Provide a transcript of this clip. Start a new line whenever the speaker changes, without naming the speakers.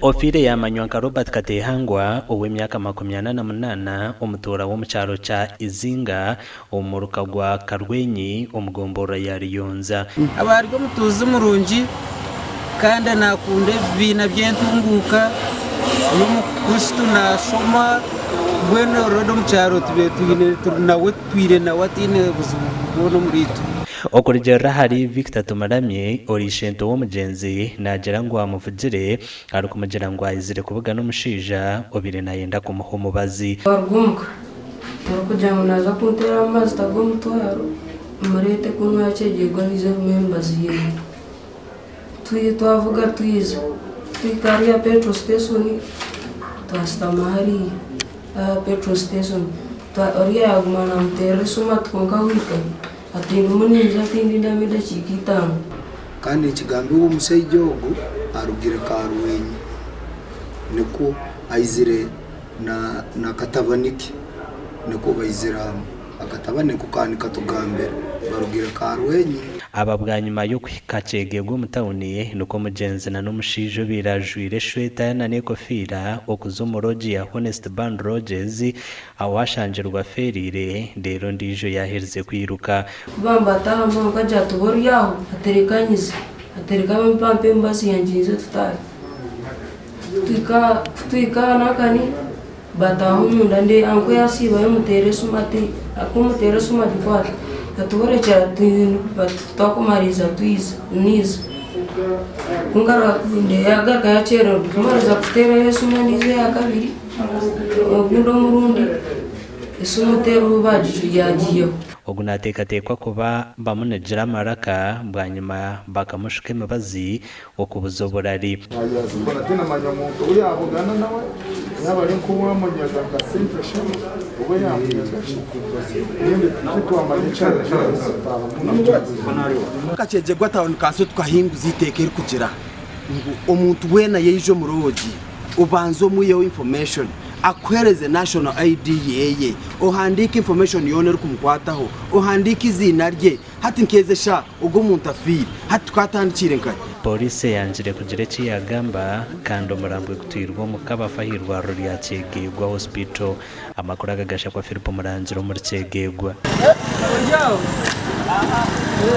Ofiire yaamanywa nka Robert Kateehangwa ow'emyaka 48 omutuura w'omu kyaro kya Izinga omu muruka gwa Karwenyi omu gomborora ya Ruyonza.
Aba ari omutuuzi murungi kandi naakunda ebibiina by'entunguuka, n'omukristo naashoma, mbwenu already omu kyaro tubaire twine turi nawe tutwire nawe ataine buzibu bwona omuriitwe.
Okurugiirira ahari Victor Tumuramye ori ishento w'omugyenzi naagira ngu amuvugire arikumugira ngu aizire kubugana omushaija obaire nayenda kumuha omubazi.
Twaruga omuka arikugira ngu naaza kunteeraho amazita g'omutwaro mureete kunywa akyegyegwe ahize kunywa emibazi ye. Twija twavuga twija tuhika hariya petrol station twashutama hariya aha petrol station oriya yaaguma naamuteerera esimu ati kwonka hwika ati ndimu niinyija tindindamu edakiika itaano.
Kandi nikigambibwa omushaija ogu arugire Karwenyi nikwo aizire na katabani ke nikwo baizire hamwe. Akatabani ko ka nikatugambira barugire Karwenyi.
Aba bwanyima y'okuhika Kyegegwa omu tauni, nikwo omugyenzi na n'omushaija obaire ajwaire eshweta na n'ekofiira okuza omu lodge ya Honest Band Lodges ahu ashangirwe afeeriire reero ondiijo yaaherize kwiruka.
Ku bambataahamu nkagira ati oba ori aho atereka anyize atereka bampa emibazi yangye nyije tutaahe. Ku tuhika aha nakani bataaha omunda anko yasiibayo amuteera esimu ati ku amuteera esimu agikwata ati orekyera twakumariiza twiza niiza. Ku yagaruka yakyererwa kumariiza kuteerayo esimu endiijo eyakabiri ogundi omurundi esimu teriho yagiihaho.
Ogu naateekateekwa kuba bamunigire amaraka bwanyima bakamushuka emibazi okubuza oburari.
Mbona tinamanya muntu ou yabugana nawe, yaaba ari nk'owamunyaga nka sente shana oba yamunyaga ki, ninga titwamanya ekyarugire
Kakyegyegwa Town Council tukahinguza eiteeka erikugira ngu omuntu weena yaija omu lodge obanze omwiheho information akuhereze National ID yeye, ohandiike information yoona erikumukwataho, ohandiike eiziina rye, Hati nkeeza eshaaha, ogwo omuntu afiire. Hati tukaatandikire nkahi?
Pooriisi eyangire kugira eki yaagamba kandi omurambo gutwirwe omu kabafu ah'eirwariro rya Kyegegwa Hospital. Amakuru aga gashakwa Philip Murangira omuri Kyegegwa.